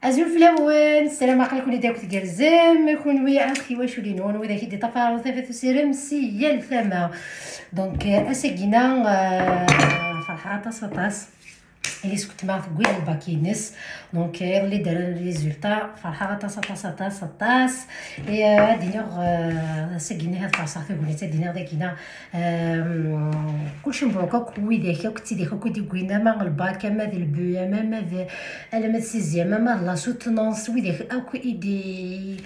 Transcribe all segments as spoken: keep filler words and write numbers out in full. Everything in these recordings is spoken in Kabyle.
Azul fell-awen, ssarameɣ aql-iken-id akk tgerrzem, kunwi akk tiwaculin-nwen, widak i d-iṭṭafaren tafat usirem si yal tama. Donc, euh, ass-agi-na, euh, ferḥeɣ aṭas, aṭas. Ili s weltma tewwi-d lbak-ines. Donc, euh, iḍelli d-rran résultat, ferḥeɣ aṭas, aṭas, aṭas, aṭas. Et, euh, ad iniɣ, euh, ass-agi-na ad farṣeɣ tagnit, ad iniɣ dagi-na, euh, kulci mebruk akk widak akk, d tidak akk i d-iwwin, ama lbak, ama d lbuyam, ama d, alama d sixième, ama d la soutenance, widak akk i d-,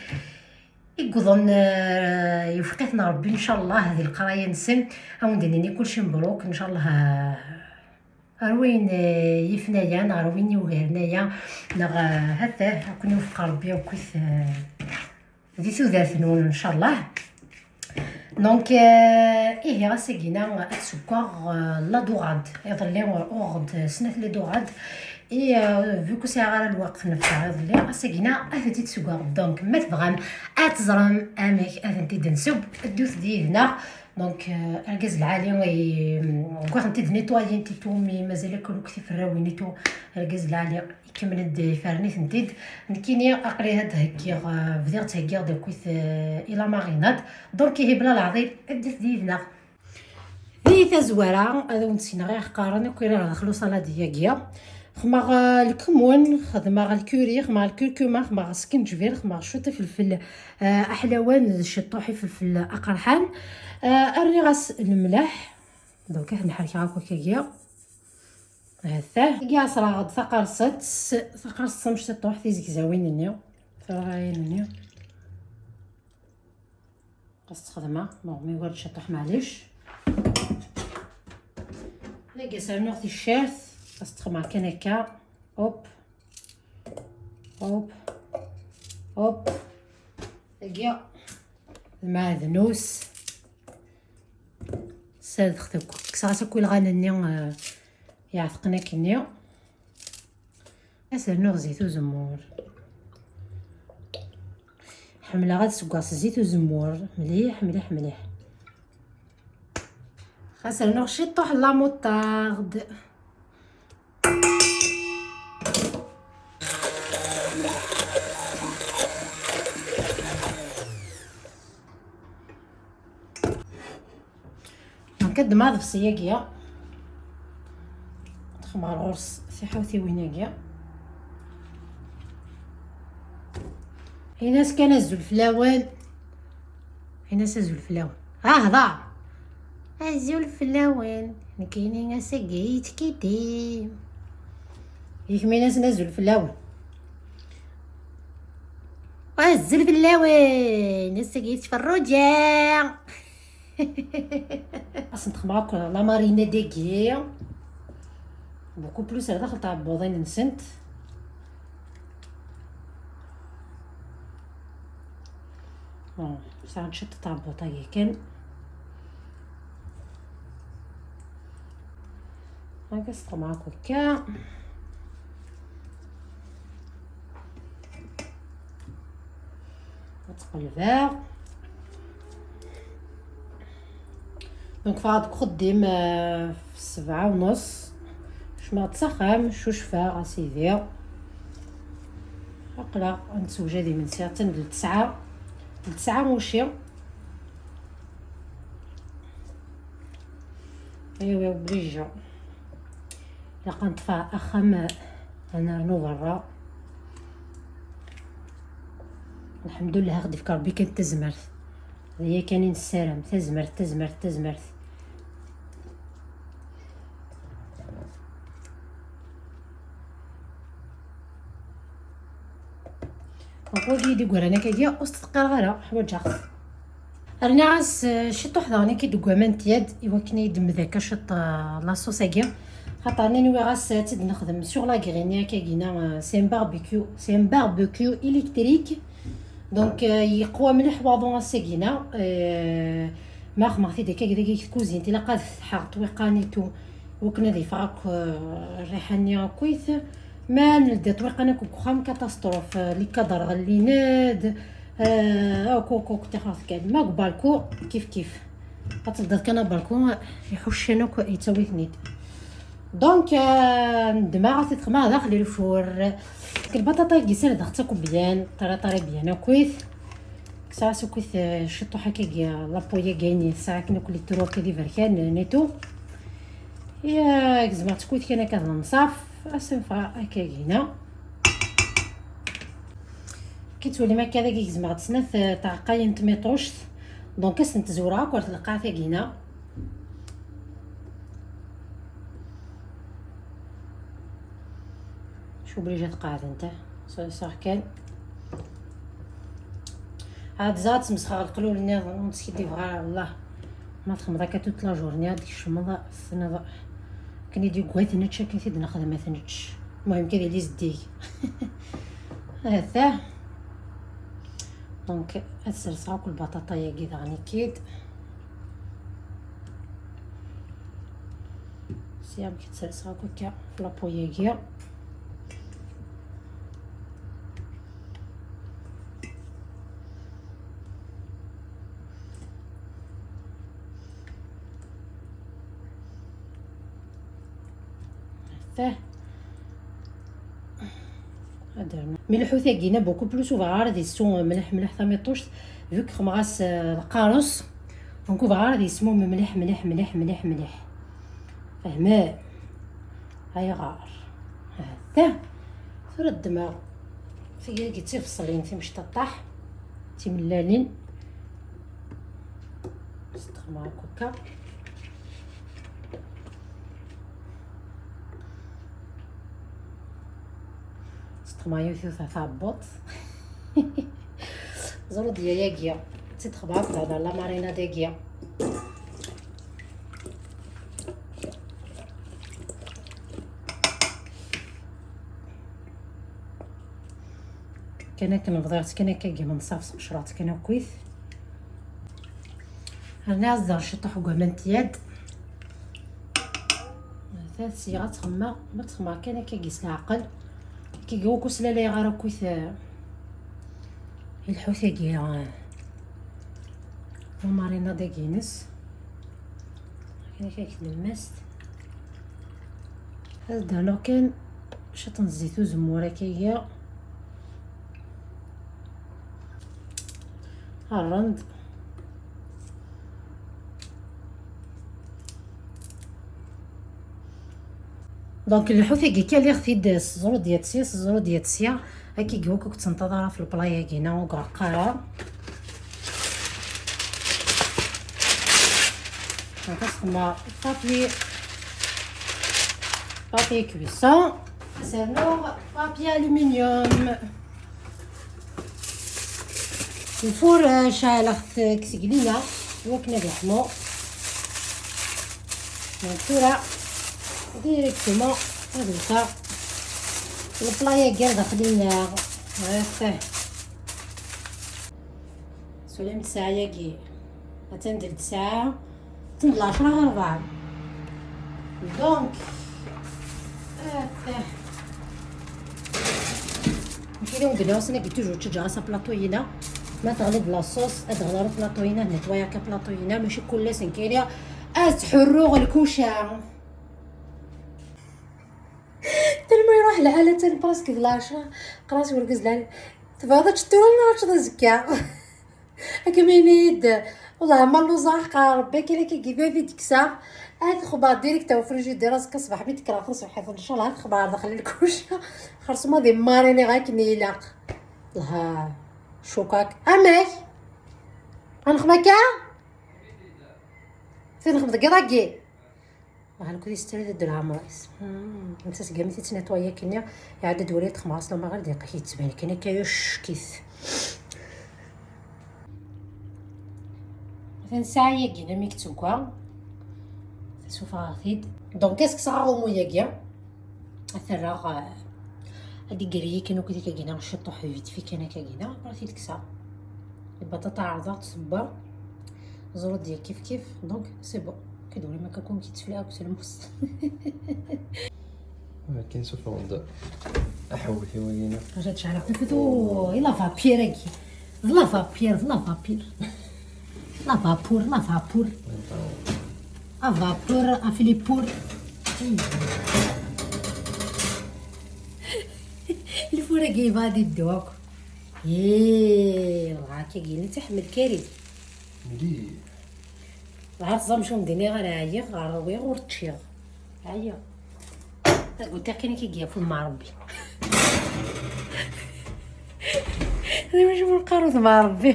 i yewwḍen, euh, iwfiq-iten Rebbi, ncallah, di leqraya-nsen. Ad wen-d-nini kulci mebruk, ncallah, euh, ar wayen, euh, yifen aya, neɣ ar wayen yugaren aya, neɣ, euh, ha-t-ah, ad ken-iwefeq Rebbi akkit, euh, di tudert-nwen, ncallah. Donc, euh, ihi, ass-agi-na ad seggeɣ, euh, la dorade. Iḍelli, euh, uɣeɣ-d snat la dorade. Et, euh, vu que ur sɛiɣ ara lweqt nefteɣ iḍelli, ass-agi-na ad tent-id-seggeɣ. Donc, ma tebɣam ad teẓrem amek ad tent-id-nseww, ddut-d yid-neɣ. Donc, euh, argaz lɛali, i, wwiɣ-tent-id nettoyer-tent et tout, mais mazal akk tiferrawin et tout. Argaz lɛali ikemmel-d iferren-itent-id. Nekkini aql-i ad d-heggiɣ, euh, bdiɣ ttheggiɣ-d akkit, euh, i la marinade. Donc, ihi bla leɛḍil, ddut-d yid-neɣ. Di tazwara, ad awen-d-sinaɣ i qqaren akk ira daxel usaladi-agi. Xedmeɣ, euh, lkemmun, xedmeɣ lkuri, xedmeɣ lkurkuma, xedmeɣ skenǧbir, xedmeɣ cwiṭ ifelfel, euh, aḥlawan d ciṭṭuḥ ifelfel aqerḥan. Euh, rriɣ-as lemleḥ. Donc, ad nḥerkeɣ akk akkagi. Ha-t-ah. Agi ɛeṣreɣ-d taqerṣet, taqerṣet am ciṭṭuḥ, tizegzawin-nni, tiɣrayin-nni. Ad s-tt-xedmeɣ, bon, mi yugar-d ciṭṭuḥ, maɛlic. Dagi ad s-rnuɣ ticcert, ad s-tt-xedmeɣ kan akka. Hop. Hop. Hop. Dagi. Lmeɛdnus. Ssardeɣ-t akk. Kkseɣ-as akk ilɣan-nni, eh, iɛetqen akkenni. Ad s-rnuɣ zzit uzemmur. Ḥemmleɣ ad seggeɣ s zzit uzemmur. Mliḥ, mliḥ, mliḥ. Ad s-rnuɣ ciṭṭuḥ n la moutarde. Donc, ad d-maḍ bṣi-agi. Ad xemɣer ɣur-s tiḥawtiwin-agi. Ini-as kan azul fell-awen. Ini-as azul fell-awen. Ah, hḍer. Azul fell-awen. Nekkini ass-agi yettkidim. Ikmin-asen azul fell-awen. Azul fell-awen. Ass-agi tettferruǧa. Ad sen-texmeɣ akk la marinade-agi. Beaucoup plus ar daxel tɛebbuḍin-nsent. Bon, sɛant ciṭ tɛebbuḍt-agi kan. Akka s-texmeɣ akk akka. Ad tt-qelbeɣ. Donc, ffɣeɣ deg uxeddim, euh, f ssebɛa u nneṣ. Kecmeɣ-d s axxam, cucfeɣ, a sidi. Aql-aɣ ad nessewjad imensi, attan d ltesɛa, d ltesɛa uci. Aywa, obligeɣ. Ilaq ad neṭṭef axxam, ad nernu berra. Lḥemdullah, ad ɣ-d-ifk Rebbi kan tazmert. D aya kan i nessaram, tazmert, tazmert, tazmert. Donc, wagi i d-igran akkagi, ur s-tfeqqireɣ ara, ḥwaǧeɣ-t. Rniɣ-as, eh, ciṭuḥ daɣen akka deg waman n tyad, i wakken ad yedmed akka ciṭ, eh, la sauce-agi. Xaṭer nniɣ-as, eh, ad tt-id-nexdem sur la grille-nni akkagi-na, eh, c'est un barbecue, c'est un barbecue électrique. Donc, eh, yeqwa mliḥ waḍu ass-agi-na, eh, ma xedmeɣ-t-id akka dagi deg tkuzint, ilaq ad fetḥeɣ ṭṭwiqan et tout, wakken ad yeffeɣ akk, eh, rriḥa-nni akkit. Ma neldi ṭṭwiqan akk deg uxxam, catastrophe, eh, les cadres ɣellin-d, eh, akk, akk, akk, tixret kan. Ma deg balku, kif kif. Ad tebdiḍ kan abalku, iḥuccen akk, yettawi-ten-id. Donc, euh, ddmeɣ ad t-id-xedmeɣ daxel lfur. Lbaṭaṭa-agi ssardeɣ-tt akk byan, très très byan akkit. Kkseɣ-as akkit, euh, ciṭuḥ akkagi, la peau-agi ayen tesɛa akken akk les trous akka d iberkanen et tout. Et, euh, gezmeɣ-tt akkit kan akka d lemṣaf, ad s-nfeɣ akkagina. Ki twalim akka dagi gezmeɣ-d snat, euh, tɛeqqayin n tmiṭuct. Donc ad sent-zewreɣ akk ar tleqqaɛt-agi-ina. Je suis obligée ad qeɛdent, ah. Ṣ-, ṣaḥ kan. Ɛad ẓriɣ ad smesxeɣ leqlul-nniḍen, ur skiddibeɣ ara, wallah. Ma txedmeḍ akka toute la journée, ad d-tkecmeḍ, tessneḍ. Akken i d-yegwa ad t-nečč, akken i t-id-nexdem ad t-nečč. المهم كذا يلي زدي. هذا. Donc ad serseɣ akk lbaṭaṭa-yagi daɣen akkit. Sya amek ad serseɣ akk akka f la peau-yagi. Tah. Ad rnu. Mi lḥut-agi-na beaucoup plus ur bɣiɣ ara ad yessu mliḥ mliḥ tamiṭuct, vu que xedmeɣ-as, euh, lqarus. Donc ur bɣiɣ ara ad yesmum mliḥ mliḥ mliḥ mliḥ mliḥ. Fehmem? Ayɣer? Tah. Tura ddmeɣ tigi d tibṣelin timecṭaṭaḥ, timellalin. Stexmeɣ akk akka. Stexmeɣ yiwet yiwet ɣer tɛebbuḍt. Ẓrudya-yagi, d tidxebaṛt d la marinade-agi. Kan akken bḍiɣ-tt kan akka, agi menṣaf sqecreɣ-tt kan akkit. Rniɣ-as daɣ ciṭuḥ n waman n tyad. Ata syiɣ ad txemmeɣ, ma txemmeɣ kan akka, agi s leɛqel. Akka, agi ur kuslalayeɣ ara akkit, eh, i lḥut-agi, eh, la marinade-agi-ines. Akken akka, tlemmast. Ad d-rnuɣ kan ciṭ n zzit uzemmur akka-agi. Rrend. Donc lḥut-agi kaliɣ-t-id s ẓrudyat sya, s ẓrudyat sya. Akka i iwak ur k-ttentaḍ ara f lepla-yagi, neɣ ur ireqq ara. Donc ad xedmeɣ papier, papier cuisson. Ad s-rnuɣ papier aluminium. Lfur, eh, ceɛleɣ-t deg tgelina i wakken ad iḥmu. Donc tura directement ad wteɣ lepla-yagi ar daxel-nneɣ. Atah. Sulim ttesɛa-yagi. Atan d ltesɛa. Atan d lɛecṛa ɣer ṛebɛa. Donc, atah. Nekk d umgna, ass-agi toujours ttaǧǧaɣ-as aplaṭu-yina. Ma teɣli-d la sauce, ad ɣleɣ aplaṭu-yina, ad netwayeɣ aplaṭu-yina, mačči kul ass nekkini ad ttḥurruɣ lkuca. Tellement iruḥ lḥal, atan presque d lɛecṛa, qras urgaz lɛali. Tebɣiḍ ad teččeḍ tura neɣ ad teččeḍ azekka? Akken ini-yi-d, wellah ma lluẓeɣ, ḥeqqa Rebbi, akken akka yebda ad d-kkseɣ, ad xebbeɣ direct au frigidaire, azekka ṣṣbeḥ mi d-kkreɣ taṣebḥit, ncallah ad xebbeɣ ar daxel lkuca, xerṣum ad immariniɣ akken ilaq. Lha, cukak. Amek? Ad nexdem akka? Ad nexdem deg iḍ-agi? Bɣan kul yestarad d lɛemṛ-is. Hmm, netta seg mi t-ittnitwayi akkenni, iɛedda-d wala yeṭṭef mɣas lamaɣal d iqek yettban kan akka yucek-it. Atan ssaɛa-yagi, amek tugga, tasufeɣ-aɣ-t-id. Donc, ad s-kkseɣ aɣummu-yagi. Ad t-rreɣ, eh, ad d-iger-iyi kan akk deg-agi-na, ciṭuḥ vite fait kan akka-agi-na, après ad t-id-kkseɣ. Lbaṭaṭa ɛerḍeɣ-tt tewwa, ẓrudyat kif kif, donc c'est bon. Kid wala ma kakum ki tefla akk s lmus. Akken suffeɣ-d aḥewwet i wagina. Aja tecɛel akk tafat, oh, i la vapeur-agi. D la vapeur, d la vapeur. La vapeur, la vapeur. A vapeur, a flipper. Lfur-agi yebɣa ad iddu akk. Yee, dɣa akka gini ttḥemmel Karim. Mliḥ. Dɣa teẓram acu m-d-iniɣ ara ɛyiɣ, ɣer ṛwiɣ ur ččiɣ. Ɛyiɣ. Tagut akken i k-id-yaf udem n Ṛebbi. D acu ur qqar udem n Ṛebbi?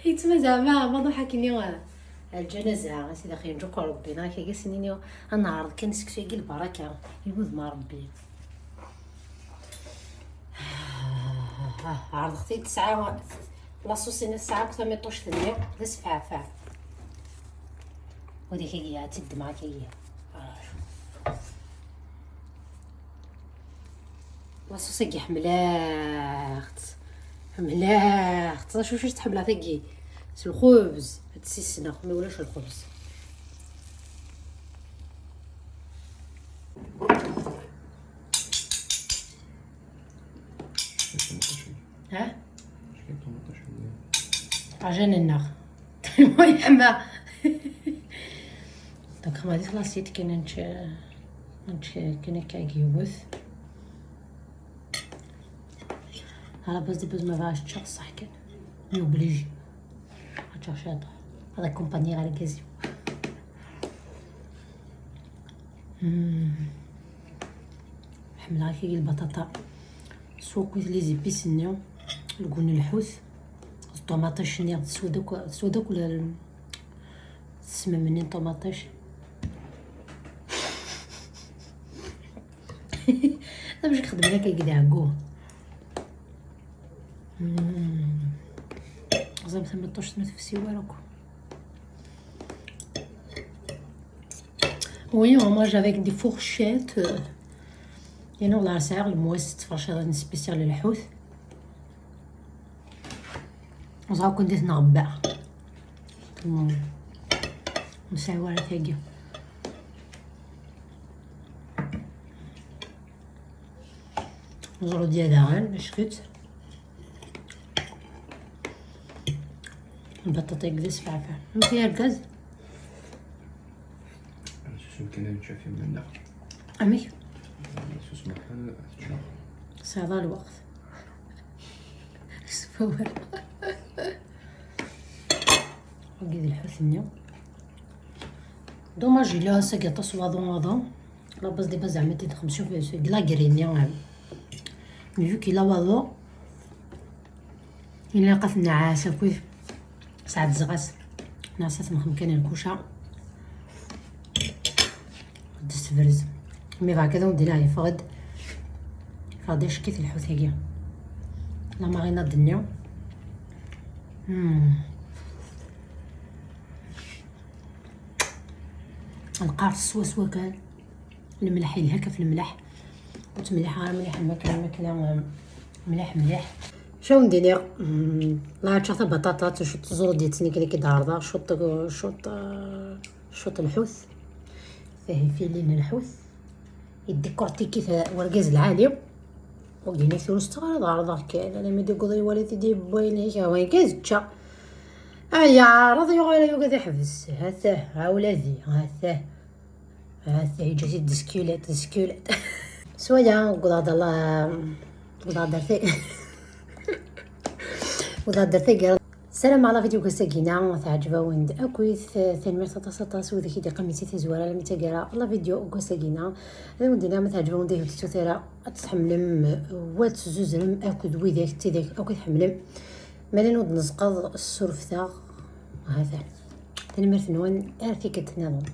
Yettma zeɛma maḍuḥ akken i lǧanaza, a sidi axi yenǧu-k Ṛebbi, neɣ akka i s-nini, ad neɛreḍ kan seksu-agi lbaraka, i wudem n Ṛebbi. Ɛerḍeɣ-t-id tesɛa, laṣuṣ-ines tesɛa akk tamiṭuct-nni, d asfeɛfeɛ. Wadagi ad tt-ddmeɣ akka-yi. Laṣuṣ-agi ḥemmleɣ-tt. Ḥemmleɣ-tt. D acu, acu tḥemmleḍ tagi? S lxubz. Ad tt-ssisneɣ, ma ulac lxubz. Ha? Ajan-nneɣ. Yeḥma. Donc, ma di tlasit kan nč-, nč-, kan akka yiwet. À la base, de base, ma bɣaɣ ččeɣ ṣṣeḥ kan. Mais obligé. Ad ččeɣ cwiṭ. Ad akumpanyiɣ argaz-iw. Mm. Ḥemmleɣ akk lbaṭaṭa. Sweq-it les épices-nni, lgun n lḥut, ṭumaṭic-nni, teswed akk, teswed akk l-, tesmem-nni n ṭumaṭic. Amek xedmen akka deg ɛeggu? Mm. Ẓem tamiṭuct ma tefsi wara akk. Oui, on mange avec des fourchettes. Yerna ur sɛiɣ lmwas ttferciḍ spécial lḥut. Ẓer kun dit nɣebba. Ur nesɛi wara tagi. Ẓer-d ya daɣen, acu-tt? Lbaṭaṭa-agi d asfeɛfeɛ. Amek ay argaz? Susem kan ad nečč ɣef iman-nneɣ. Amek? Susem kan ad teččeɣ. Tesɛiḍ lweqt. Sfawal. Wagi d lḥut-nni. Dommage, yella ass-agi aṭas waḍu, waḍu. La base des bases, zeɛma tid xemsa deg lagrine-nni. Vu qu'il a waḍu, ilaq ad t-nɛas akkit. Sɛedzeɣ-as. Nɛas ad t-nexdem kan lkuca. Ad d-tessebrez. Mi bɛa kada wen-d-iniɣ yeffeɣ-d. Yeffeɣ-d acekk-it lḥut-agi. La marinade-nni. Hmm. Lqaṛes swaswa kan. Lmelḥ yelha-k ɣef lemleḥ. Ur ttmelliḥ ara mliḥ lmakla, lmakla, um, mliḥ, mliḥ. Acu wen-d-iniɣ, mm, la ččeɣ tabaṭaṭat, cwiṭ ẓurditt-nni kan i d-ɛerḍeɣ, cwiṭ, cwiṭ, uh, cwiṭ lḥut. Tihi filin n lḥut. Yeddikurtiki-t wergaz lɛali. Ur d-yenni tura ur tetteɣ ara ad ɛerḍeɣ kan, alammi d-yewweḍ iwala-t-id yewwa ayen i yehwan kan tečča. Ay yeɛreḍ yuɣal yugi ad iḥbes. Hatah, ha ula di, hatah. Hatah, yeǧǧa-t-id d skelet, d skelet. S waya, wwḍeɣ-d ala, wwḍeɣ-d ar ta-, wwḍeɣ-d ar taggara. Ssarameɣ la vidéo n wass-agi-na teɛǧeb-awen-d akkit. Tanemmirt aṭas, aṭas widak i d-iqqimen si tazwara alammi d taggara. La vidéo n wass-agi-na, ad awen-d-iniɣ ma teɛǧeb-awen-d, ihi ur tettut ara ad tḥemmlem, wa ad tezzuzrem akked widak d tidak akk i tḥemmlem. Ma llan ur d-nezqeḍ, ssurfet-aɣ. Hatan. Tanemmirt-nwen, ar tikkelt nniḍen.